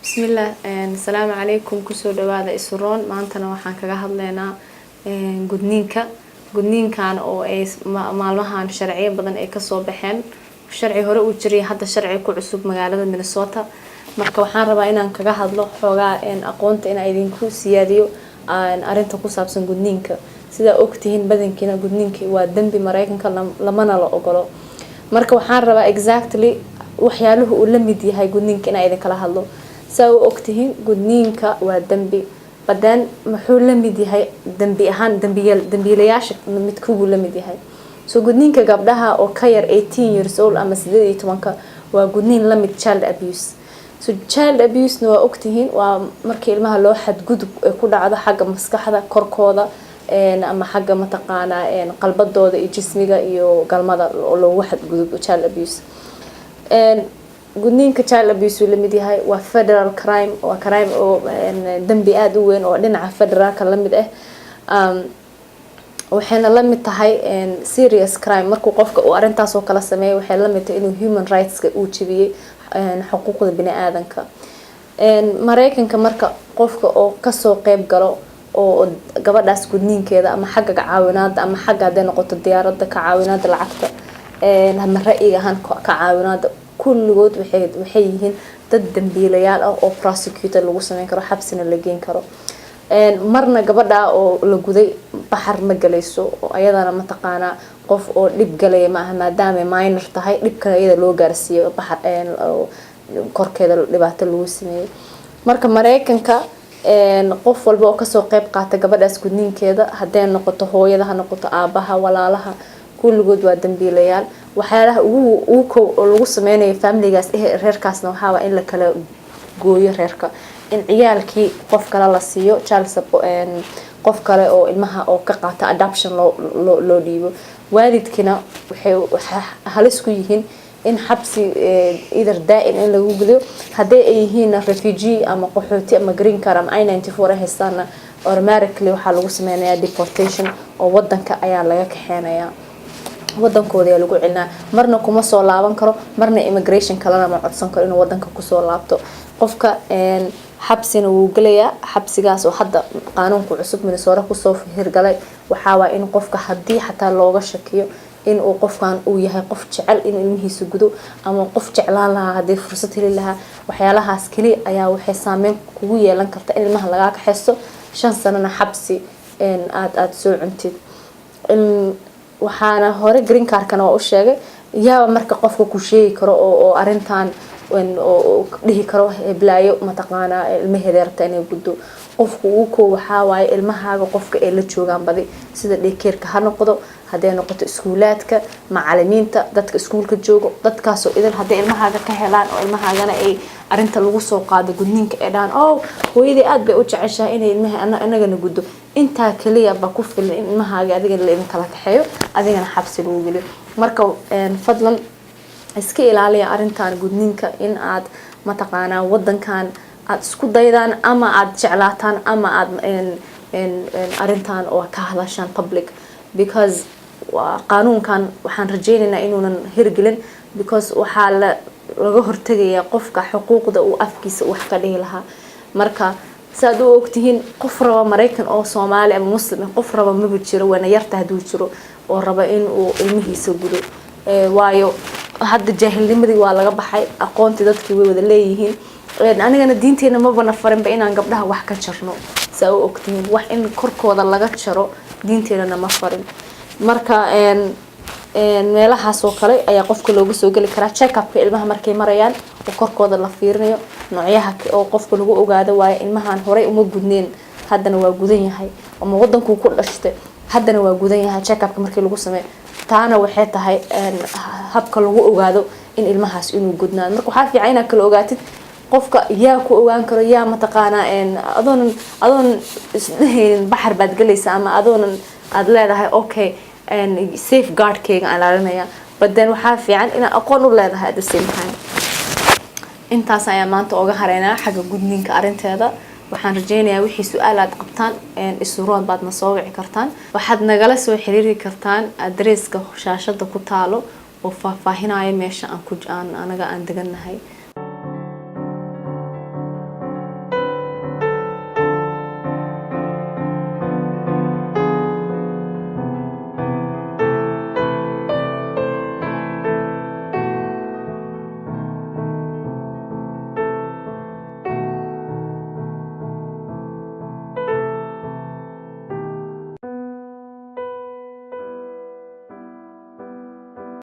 Bismillaah, asalaamu calaykum. Kusoo dhawaada Isuroon. Maantana waxaan kaga hadlaynaa gudniinka. Gudniinkan oo ay maalmahan sharciyo badan ay kasoo baxeen, sharci hore uu jiray, hadda sharci ku cusub magaalada Minnesota. Marka waxaan rabaa inaan kaga hadlo xoogaa aqoonta inaan idinku siyaadiyo arrinta ku saabsan gudniinka. Sidaa ogtihiin badankiina, gudniinka waa dembi Mareykanka, lamana la ogolo. Marka waxaan rabaa exactly waxyaaluhu uu la mid yahay gudniinka inaan idinkala hadlo. Saa u ogtihiin, gudniinka waa dembi badan. Muxuu la mid yahay dembi ahaan? Dembiilayaasha midkubuu la mid yahay. So gudniinka gabdhaha oo ka yar 18 years old ama 18-ka waa gudniin la mid child abuse. So child abuse-na waa ogtihiin, waa markii ilmaha loo xadgudub ay ku dhacdo xagga maskaxda, korkooda ama xagga mataqaanaa qalbadooda iyo jismiga iyo galmada oo loogu xadgudub, child abuse. Gudniinka child abuse uu la mid yahay, waa federal crime, waa crime oo dembi aada u weyn oo dhinaca federaalka la mid ah. Waxayna la mid tahay serious crime. Markuu qofka uu arrintaas oo kala sameeyo, waxay la mid tahay inuu human rightska uu jebiyey, xuquuqda bini aadanka Mareykanka. Marka qofka oo kasoo qeyb galo oo gabadhaas gudniinkeeda ama xagga caawinaada ama xagga hadday noqoto diyaaradda ka caawinaada, lacagta ama ra'yiga ahaan ka caawinaada, kulligood waxay yihiin dad dambiilayaal ah oo prosecutor lagu sameyn karo, xabsina la geyn karo. Marna gabadha oo la guday baxar ma galayso, oo ayadana mataqaanaa qof oo dhib galaya maaha, maadaama minor tahay. Dhibkana iyada loo gaarsiiyo, baxar korkeeda dhibaato lagu sameeyey. Marka Mareykanka qof walba oo kasoo qeyb qaata gabadhaas gudniinkeeda, hadday noqoto hooyada, ha noqoto aabaha, walaalaha, kulligood waa dambiilayaal. Waxyaalaha ugu kow oo lagu sameynayo familigaas, reerkaasna, waxaa waa in la kala gooyo reerka, in ciyaalkii qof kale la siiyo, child support, qof kale oo ilmaha oo ka qaata, adoption loo dhiibo. Waalidkina waxay halis ku yihiin in xabsi either daa'im in lagu geliyo. Hadday ay yihiin refugee ama qaxooti ama green card ama I-94 ay haystaana, automatically waxaa lagu sameynayaa deportation oo wadanka ayaa laga kaxeynayaa, wadankooda ayaa lagu celinaa. Marna kuma soo laaban karo, marna immigration kalena ma codsan karo inuu wadanka kusoo laabto qofka. Xabsina wuu gelayaa. Xabsigaas oo hadda qaanuunka cusub Minnesota kusoo hirgalay waxaa waaya in qofka haddii xataa looga shakiyo in uu qofkan uu yahay qof jecel inuu ilmihiisa gudo ama qof jeclaan lahaa haddii fursad heli lahaa, waxyaalahaas keliya ayaa waxay saameyn kugu yeelan karta in ilmaha lagaa kaxaysto, 5 sanona xabsi aada soo cuntid. Waxaana hore green cardkana waa u sheegay. Yaaba marka qofka ku sheegi karo oo arintan oo dhihi karo heblaayo mataqaanaa ilmaheeda rabta inay guddo? Qofka ugu koo waxaa waaye ilmahaaga qofka ay la joogaan badi, sida daycareka ha noqdo, hadday noqoto iskuulaadka, macalimiinta, dadka iskuulka joogo, dadkaasoo idin hadday ilmahaaga ka helaan oo ilmahaagana ay arinta lagu soo qaado gudniinka, ay dhahaan, "Oh, hooyadii aada bay u jeceshahay inay ilmaha inagana guddo," intaa kaliya ba ku filan in ilmahaaga adiga la idin kala kaxeeyo, adigana xabsi lagu geliyo. Marka fadlan iska ilaaliya arrintan gudniinka, in aad mataqaanaa wadankan aada isku daydaan ama aada jeclaataan ama aada arrintan oo ka hadashaan public, because waa qaanuunkan waxaan rajeynaynaa inuunan hirgelin, because waxaa la laga hortegayaa qofka xuquuqda uu afkiisa wax ka dhihi lahaa. Marka saaad u ogtihiin, qof raba Maraykan oo Soomaali ama Muslim ah, qof raba maba jiro, waana yarta hadduu jiro oo raba in uu ilmihiisa gudo. Waayo hadda jaahilnimadii waa laga baxay, aqoontii dadkii way wada leeyihiin. Anigana diinteena mabana farinba inaan gabdhaha wax ka jarno. Saa u ogtihiin, wax in korkooda laga jaro diinteenana ma farin. Marka meelahaas oo kale ayaa qofka looga soo geli karaa, check-upka ilmaha markay marayaan oo korkooda la fiirinayo, noocyaha oo qofka lagu ogaado waayo ilmahan horey uma gudneen, haddana waa gudan yahay, ama wadankuu ku dhashtay, haddana waa gudan yahay, check-upka markii lagu sameeyo. Taana waxay tahay habka lagu ogaado in ilmahaas inuu gudnaado. Marka waxaa fiican inaad kala ogaatid qofka yaa ku ogaan karo, yaa mataqaanaa adoonan isdhehaynin baxar baad galaysa ama adoonan aada leedahay, "Okay, safeguardkayga aan ilaalinaya," but then waxaa fiican inaad aqoon u leedahay at the same time. Intaas ayaa maanta oga hareynaa xagga gudniinka arrinteeda. Waxaan rajeynayaa wixii su-aal aad qabtaan, Isuroon baad na soo wici kartaan. Waxaad nagala soo xiriiri kartaan adreeska shaashada ku taalo oo faahfaahinaya meesha aan ku aan anaga aan degannahay.